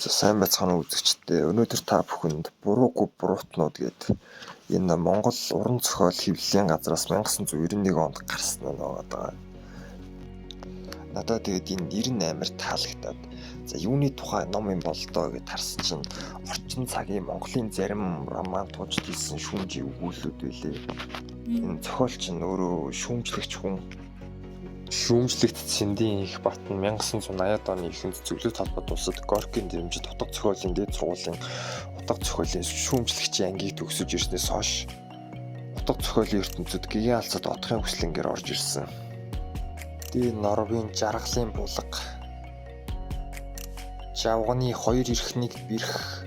За, сайн байцгаана уу, үзэгчдээ. Өнөөдөр та бүхэнд "Буруугүй буруутнууд" гээд энэ Монгол уран зохиол хэвлэлийн газраас 1991 онд гарсан нь байгаа. Надад тэгээд энэ нэр нь амар таалагдаад, за, юуны тухай ном юм бол доо гэд харсан чинь орчин цагийн Монголын зарим роман туужид хийсэн шүүмжийн өгүүлэлүүд байлээ. Энэ зохиолч нь өөрөө шүүмжлэгч хүн. Шүүмжлэгт Цэндийн их Бат нь 1980-ад оны эхэнд Зөвлөлт холбоот улсад Горькийн дэрэмжит утга зохиолын дээд сургуулийн утга зохиолын шүүмжлэгчийн ангийг төгсөж ирснээс хойш утга зохиолын ертөнцөд гэгээн алзад одохын хүслэнгээр орж ирсэн. Д. Норвын "Жаргалын булга", Жавганы "Хоёр эрхнийг бэрх",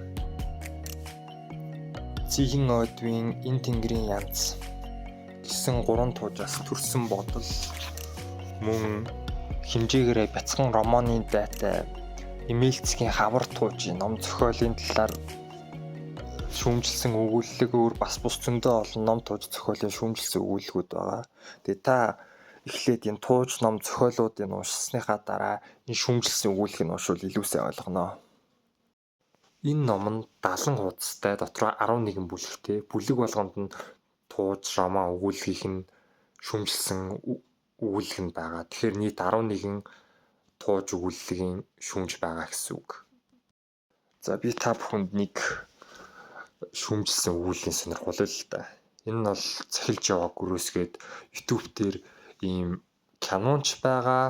Цэхэн ойдвын "Энэ тэнгэрийн янз" гэсэн гурван туужаас төрсөн бодол мөн хэмжээгээрээ бяцхан романы дайтай Эмээлцгийн "Хавар" туужийн ном зохиолын талаар шүүмжилсэн өгүүлэлэг өөр бас бус зөндөө олон ном тууж зохиолын шүүмжилсэн өгүүлэлгүүд байгаа. Тэгээ та эхлээд энэ тууж ном зохиолуудыг уншсныхаа дараа энэ шүүмжилсэн өгүүлэлгийг уншвал илүү сайн ойлгоно. Энэ ном нь 70 хуудастай, дотроо 11 бүлэгтэй. Бүлэг болгонд нь тууж роман өгүүллэгийг нь шүүмжилсэн өгүүлэг нь байгаа. Тэгэхээр нийт 11 тууж өгүүллэгийн шүүмж байгаа гэсэн үг. За, би та бүхэнд нэг шүүмжилсэн өгүүллийн сонирхолтой л да. Энэ нь бол "Цахилж яваа гөрөөс" гээд YouTube дээр ийм кинонч байгаа,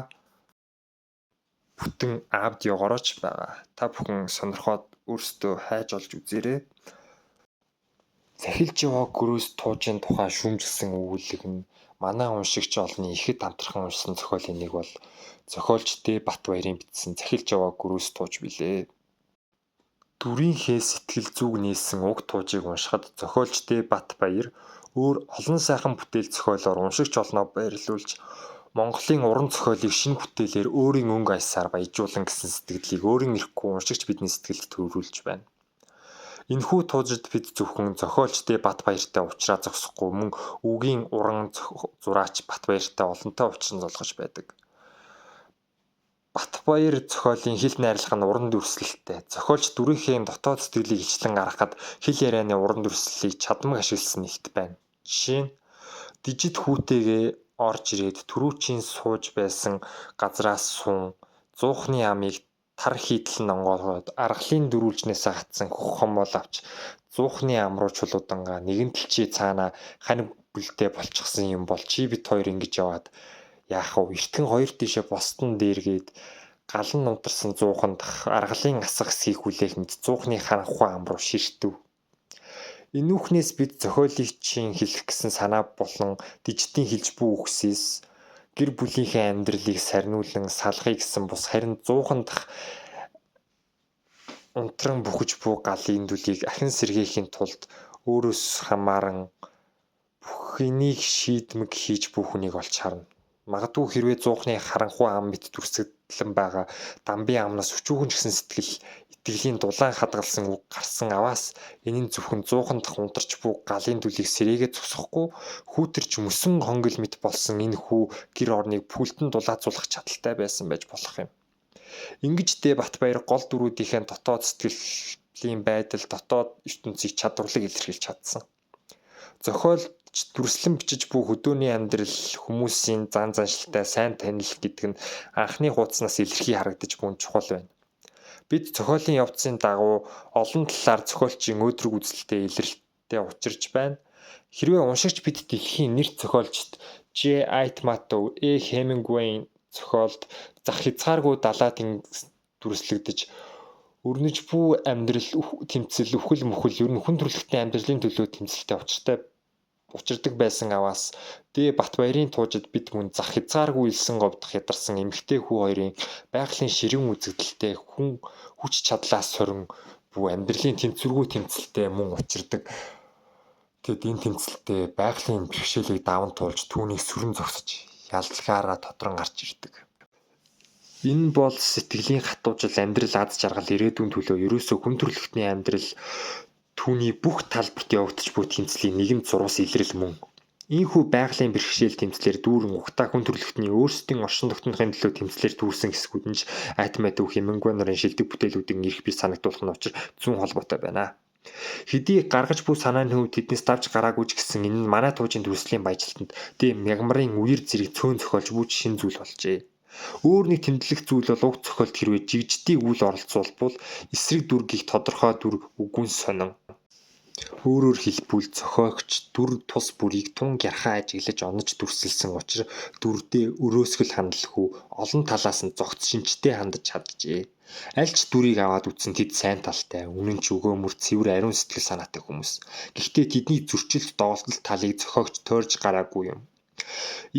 бүтэн аудиогоороо ч байгаа. Та бүхэн сонирхоод өөрсдөө хайж олж үзээрэй. "Цахилж яваа гөрөөс" туужийн тухай шүүмжилсэн өгүүлэг нь манай уншигч олны ихэд амтрахан уншсан зохиолын нэг бол зохиолч Д. Батбаярын бичсэн "Цахилж яваа гөрөөс" тууж билээ. Дүрийнхээ сэтгэл зүг нээсэн уг туужийг уншихад зохиолч Д. Батбаяр өөр олон сайхан бүтээл зохиолоор уншигч олноо баярлуулж, Монголын уран зохиолыг шинэ бүтээлээр өөрийн өнгө аясаар баяжуулна гэсэн сэтгэлийг өөрийн эрхгүй уншигч бидний сэтгэлд төрүүлж байна. Энэхүү туужид бид зөвхөн зохиолч Д. Батбаяртай уулзраа зогсохгүй, мөн үгийн уран зураач Батбаяртай олонтой учран золгож байдаг. Батбаяр зохиолын хэл найрлага нь уран дүрслэлтэй. Зохиолч дүрийнхээ дотоод сэтгэлийг илчлэн гаргахад хэл ярианы уран дүрслэлийг чадмаг ашигласан нь ихт байна. Жишээ нь, Дижит хүүтэйгээ орж ирээд түрүүчийн сууж байсан газраас суун зуухны амыг тар хийдэлэн онгойлгоод аргалын дөрвөлжнээсээ хатсан хөх хомоол авч зуухны ам руу чулуудангаа нэгэнтэл чи цаанаа хань бүлтэй болчихсон юм бол чи бид хоёр ингэж яваад яах вэ? Эртхэн хоёр тишээ босдон дээргээд галан унтарсан зууханд аргалын асах хэсгийг хүлээх мэт зуухны харанхуй ам руу ширтэв. Энүүхнээс бид зохиолчийн хэлэх гэсэн санаа болон Дижитийн хэлж буй үгсээс гэр бүлийнхээ амьдралыг сарниулан салгая гэсэн бус харин зуухан дахь унтран бөхөж буй галын дүлийг ахин сэргээхийн тулд өөрөөс хамааран бүхнийг шийдмэг хийж буй хүнийг олж харна. Магадгүй хэрвээ зуухны харанхуй ам мэт дүрсгэлэн байгаа дамбын амнаас өчүүхэн ч гэсэн сэтгэл итгэлийн дулаан хадгалсан үг гарсан аваас энэ нь зөвхөн зуухан дахь унтарч буй галын дүлийг сэрээгээд зогсохгүй, хүүтэрч мөсөн хонгил мэт болсон энэ хүү гэр орныг пүлтэн дулаацуулах чадалтай байсан байж болох юм. Ингэж Д. Батбаяр гол дүрүүдийнхээ дотоод сэтгэлийн байдал, дотоод ертөнцийг чадварлаг илэрхийлж чадсан. Зохиолч дүрслэн бичиж буй хөдөөний амьдрал, хүмүүсийн зан заншилтай сайн танил гэдэг нь анхны хуудаснаас илэрхий харагдаж буй нь чухал байна. Бид зохиолын явцын дагуу олон талаар зохиолчийн өөдрөг үзэлтэй илрэлттэй учирч байна. Хэрвээ уншигч бид дэлхийн нэрт зохиолчид Ж. Айтматов, Э. Хемингуэйн зохиолд зах хязгааргүй далай тэнгис дүрслэгдэж өрнөж буй амьдрал тэмцэл, үхэл мөхөл, ер нь хүн төрөлхтний амьдралын төлөө тэмцэлтэй учиртай учирдаг байсан аваас Д. Батбаярын туужид бид мөн зах хязгааргүй элсэн говьдох ядарсан эмэгтэй хүү хоёрын байгалийн ширүүн үзэгдэлтэй хүн хүч чадлаас сорин буй амьдралын тэнцвэргүй тэмцэлтэй мөн учирдаг. Тэд энэ тэмцэлтэй байгалийн бэрхшээлийг даван туулж түүнийг сүрэн зогсож яллагаараа тодрон гарч ирдэг. Энэ бол сэтгэлийн хатуужил, амьдрал, аз жаргал, ирээдүйн төлөө, ерөөсөө хүн төрөлхтний амьдрал түүний бүх талбарт явагдаж буй тэмцлийн нэгэн зурвас илрэл мөн. Ийхүү байгалийн бэрхшээл тэмцлэр дүүрэн угтаа хүн төрөлхтний өөрсдийн оршин тогтнохын төлөө тэмцлэр дүүрсэн хэсгүүд нь ч Айтматов Хемингуэй нарын шилдэг бүтээлүүдийн эрх бий санагдуулах нь учир зүүн холбоотой байна. Хэдий гаргаж буй санааны хувьд тэднээс давж гараагүй ч гэсэн энэ нь манай туужийн дүрслийн баяжилтанд дэм мягмарын үер зэрэг цөөн зохиолж буй шин зүйл болжээ. Өөр нэг тэмдэглэх зүйл бол уг зохиолд хэрвээ жигждийг үйл оролцуулбал эсрэг дүр гих тодорхой дүр үгүй нь сонин. Өөрөөр хэлбэл зохиогч дүр тус бүрийг тун гярхай ажиглаж онож дүрсэлсэн учир дүрдээ өрөөсгөл хандлахгүй олон талаас нь зохиц шинжтэй хандаж чаджээ. Аль ч дүрийг аваад үзсэн тэд сайн талтай, үнэн ч өгөөмөр цэвэр ариун сэтгэл санаатай хүмүүс. Гэхдээ тэдний зөрчилд доголдол талыг зохиогч тойрж гараагүй юм.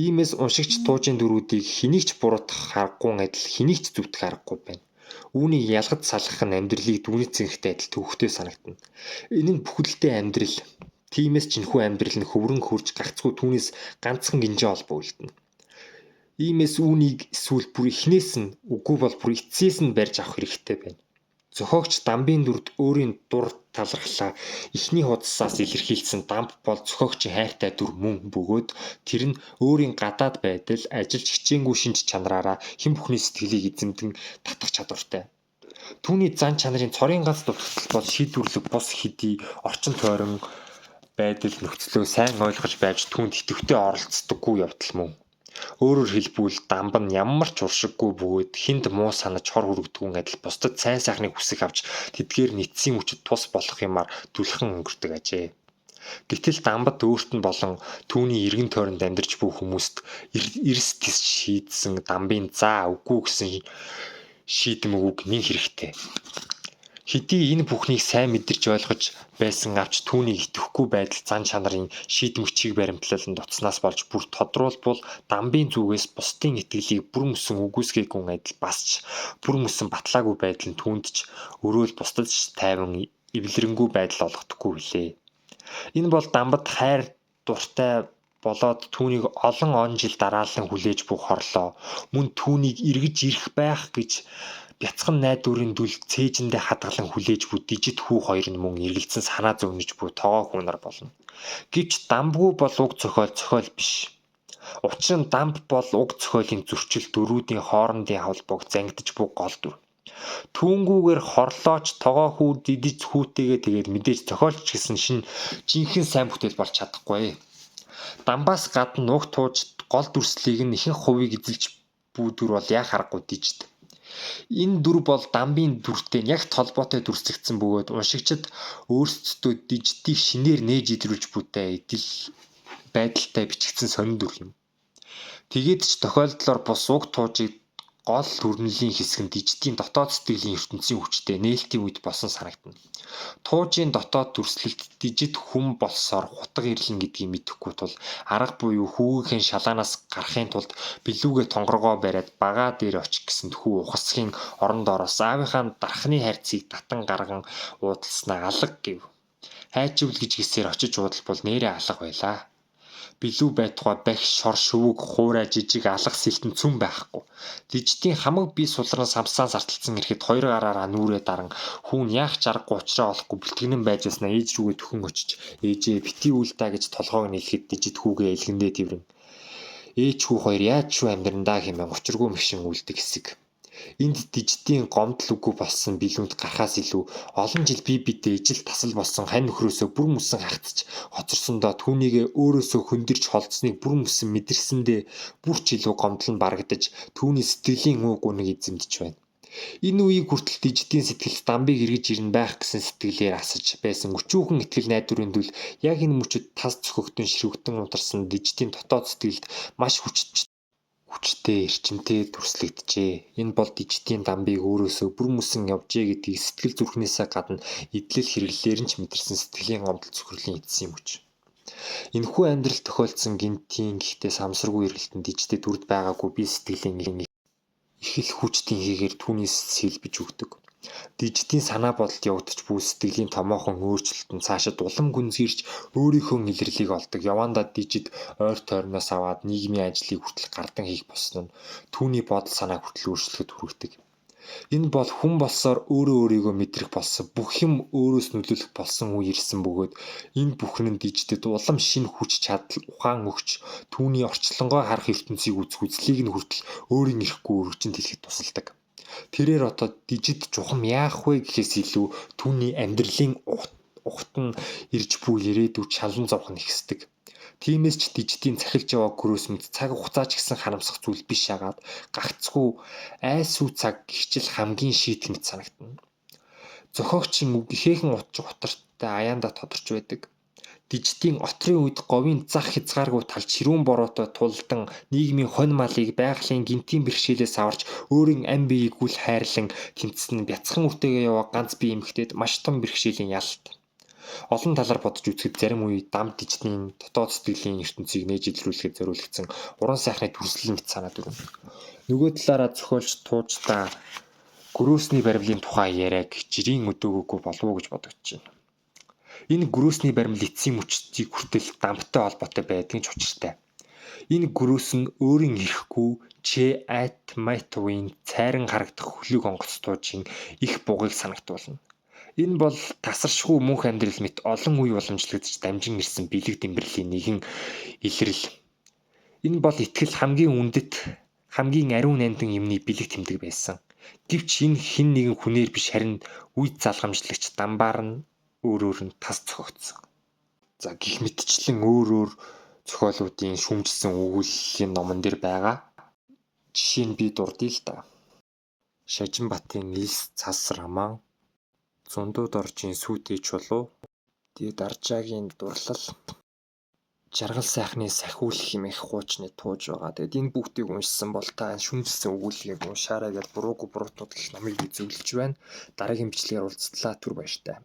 Иймээс уншигч туужийн дүрүүдийг хэнийг ч буруутгах аргагүй адил хэнийг ч зөвтгөх аргагүй байна. Үүнийг ялгаж салгах нь амьдралыг дүгнэж цэнхтэй адил төвөгтэй санагдана. Энэ нь бүхэлдээ амьдрал. Тиймээс ч энэхүү амьдрал нь хөврөн хөрж гагцхүү түүнээс ганцхан гинжин холбоо үлдэнэ. Иймээс үүнийг эсвэл бүр эхнээс нь үгүй бол бүр эцсээс нь барьж авах хэрэгтэй байна. Зохиогч дамбын дүрд өөрийн дур талархлаа эхний хуудасаас илэрхийлсэн дамб бол зохиогчийн хайртай дүр мөн бөгөөд тэр нь өөрийн гадаад байдал, ажиллаж хичээнгүй шинж чанараараа хэн бүхний сэтгэлийг эзэмдэн татах чадвартай. Түүний зан чанарын цорын ганц дутагдал бол шийдвэрлэг бус хэдий орчин тойрон байдал нөхцлөө сайн ойлгож байж түүнд идэвхтэй оролцдоггүй явдал мөн. Өөрөөр хэлбэл дамб нь ямар ч уршиггүй бөгөөд хүнд муу санаж хор хүргэдэггүй адил бусдад сайн сайхныг хүсэх авч тэдгээр нь эцсийн хүчит тус болох юмар түлхэн өнгөрдөг ажээ. Гэтэл дамбад өөрт нь болон түүний эргэн тойронд амьдарч буй хүмүүст эрс тэс шийдсэн дамбын заа үгүй гэсэн шийдмэг үг нэн хэрэгтэй. Хэдий энэ бүхнийг сайн мэдэрч ойлгож байсан авч түүнийг итгэхгүй байдал зан чанарын шийдмэг чиг баримтлал нь дутснаас болж бүр тодруулбал дамбын зүгээс бусдын итгэлийг бүр мөсөн үгүйсгээгүй адил бас ч бүр мөсөн батлаагүй байдал нь түүнд ч өрөөл бусдад ч тайван эвлэрэнгүй байдал олгодоггүй билээ. Энэ бол дамбад хайр дуртай болоод түүнийг олон он жил дараалан хүлээж буй хорлоо. Мөн түүнийг эргэж ирэх байх гэж бяцхан найдварын дүл цээжиндээ хадгалан хүлээж буй дижит хүү хоёр нь мөн эргэлзэн санаа зовниж буй тогоо хүү нар болно. Гэвч дамбгүй бол уг зохиол зохиол биш. Учир нь дамб бол уг зохиолын зөрчил дүрүүдийн хоорондын холбоог зангидаж буй гол дүр. Түүнгүүгээр хорлооч тогоо хүү дидиж хүүтэйгээ тэгээд мэдээж зохиолч гэсэн шинэ жинхэнэ сайн бүтээл болж чадахгүй. Дамбаас гадна уг тууж гол дүрслэлийг нь ихэнх хувийг эзэлж буй дүр бол яах аргагүй дижит. Энэ дүр бол дамбын дүртэй яг холбоотой дүрслэгдсэн бөгөөд уншигчид өөрсдөө дижитийг шинээр нээж идрүүлж буйтай эдэл байдалтай бичигдсэн сонин дүр юм. Тэгээд ч тохиолдлоор бус уг туужийг гол төрнөлийн хэсэг нь дижитийн дотоод сэтгэлийн ертөнцийн хүчтэй нээлтийн үед болсон санагдана. Туужийн дотоод дүрслэлт дижит хүн болсоор хутга ирлэн гэдгийг мэдэхгүй тул арга буюу хүүгийнхэн шалаанаас гарахын тулд билүүгээ тонгоргоо бариад багаа дээр очих гэсэн хүү ухасхийн орон доороос аавынхаа дархны хайрцгийг татан гарган уудалснаа алга гэв. Хайчвал гэж гисээр очиж уудалбал нээрээ алга байлаа. Билүү байтугай бах шор шувууг хуурай жижиг алга сэлтэн цөм байхгүй. Дижитийн хамаг бие сулран самсаан сарталцсан ирэхэд хоёр гараараа нүрээ даран хүүн яах ч аргагүй учраа олохгүй бэлтгэнэн байж байснаа ээж рүүгээ төхөн очиж ээжээ битгий үйл та гэж толгойг нийлэхэд дижит хүүгээ элгэндээ тэрвэн. Ээж хүү хоёр яаж шүү амьдрандаа хэмээн учиргүй мэгшин үлдэг хэсэг. Энд дижитийн гомдол үгүй болсон билүүнд гарахаас илүү олон жил бие биедээ ижил тасал болсон хань нөхрөөсөө бүр мөсөн хахтаж хоцорсондоо түүнийгээ өөрөөсөө хөндөрч холдсныг бүр мөсөн мэдэрсэндээ бүр ч илүү гомдол нь барагдаж түүний сэтгэлийн уу гуниг эзэмдэж байна. Энэ үеийг хүртэл дижитийн сэтгэлд дамбыг эргэж ирнэ байх гэсэн сэтгэлээр асаж байсан өчүүхэн итгэл найдварын дүл яг энэ мөчөд тас цохигдон ширвэгдэн унтарсан дижитийн дотоод сэтгэлд маш хүчтэй эрчимтэй дүрслэгджээ. Энэ бол дижитийн дамбыг өөрөөсөө бүр мөсөн явжээ гэдгийг сэтгэл зүрхнээсээ гадна эдлэл хэрэглэлээр нь ч мэдэрсэн сэтгэлийн гомдол цөхрөлийн эцсийн мөч. Энэхүү амьдрал тохиолдсон гэнэтийн гэхдээ самсаргүй эргэлтэн дижитэд үрд байгаагүй бие сэтгэлийн их л хүчтийн хийгээр түүнээс сэлбэж өгдөг. Дижитийн санаа бодолд явагдаж буй сэтгэлийн томоохон өөрчлөлт нь цаашид улам гүнзгийрч өөрийнхөө илэрлийг олдог. Явандаа дижит ойр тойрноос аваад нийгмийн ажлыг хүртэл гардан хийх болсон нь түүний бодол санааг хүртэл өөрчлөхөд хүргэдэг. Энэ бол хүн болсоор өөрөө өөрийгөө мэдрэх болсон, бүх юм өөрөөс нөлөөлөх болсон үе ирсэн бөгөөд энэ бүхэн нь диждэд улам шинэ хүч чадал, ухаан өгч, түүний орчлонгоо харах ертөнцийг үзэх үзлийг нь хүртэл өөрийн эрхгүй өргөжин хэлэхэд тусалдаг. Тэрээр одоо дижид чухам яах вэ гэхээс илүү түүний амьдралын ухт нь ирж буй ирээдүйд шалан зовх нь ихсдэг. Тиймээс ч дижидийн захилж яваа гөрөөс мэт цаг хугацаа ч гэсэн харамсах зүйл биш агаад гагцхүү айсүү цаг гихчил хамгийн шийдэх мэт санагдана. Зохиогчийн үг ихээхэн утга утартай аяандаа тодорч байдаг. Дижидийн отрын үед говийн зах хязгааргүй талж ширүүн бороотой тулдан нийгмийн хонь малыг байгалийн гинтийн бэрхшээлээс аварч өөрийн ам биеийг үл хайрлан тэмцсэн нь бяцхан үртэйгээ яваа ганц бие эмэгтэйд маш том бэрхшээлийн ялалт. Олон талаар бодож үзэхэд зарим үе дам дижитийн дотоод сэтгэлийн ертөнцийг нээж илрүүлэхэд зориулагдсан уран сайхны дүрслэл мэт санаад өрнө. Нөгөө талаараа зохиолч туужтай гөрөөсний баримлын тухай яриаг жирийн өдөөгөөгүй болов уу гэж бодогдож байна. Энэ гөрөөсний баримл эцсийн мөчийг хүртэл дамптай холбоотой байдгийг ч учиртай. Энэ гөрөөс нь өөрийн эрхгүй Ч Айтматовын цайран харагдах хөлөг онгоц туужийн их бугыг санагдуулна. Энэ бол тасаршгүй мөнх амьдрал мэт олон үе уламжлагдаж дамжин ирсэн бэлэг дэмбэрлийн нэгэн илрэл. Энэ бол итгэл хамгийн үндэт, хамгийн ариун нандин юмны бэлэг тэмдэг байсан. Гэвч энэ хэн нэгэн хүнээр биш харин үе залгамжлагч дамбаар нь өөрөөр нь тас зохиогдсон. За гих мэтчлэн өөр өөр зохиолуудын шүүмжилсэн өгүүллийн номон дээр байгаа. Жишээ нь би дурдъя л да. Шажинбатын Илс цас роман, Зундуу доржийн Сүйтэй чулуу, Тэгээд Аржаагийн дурлал, Жаргал сайхны сахиулах хэмээх хуучны тууж байгаа. Тэгээд энэ бүгдийг уншсан бол та шүүмжилсэн өгүүлгийг уншаарай гэж буруугүй буруутууд гэх номыг би зөвлөж байна. Дараагийн бичлэгээр уулзтлаа. Түр баяртай.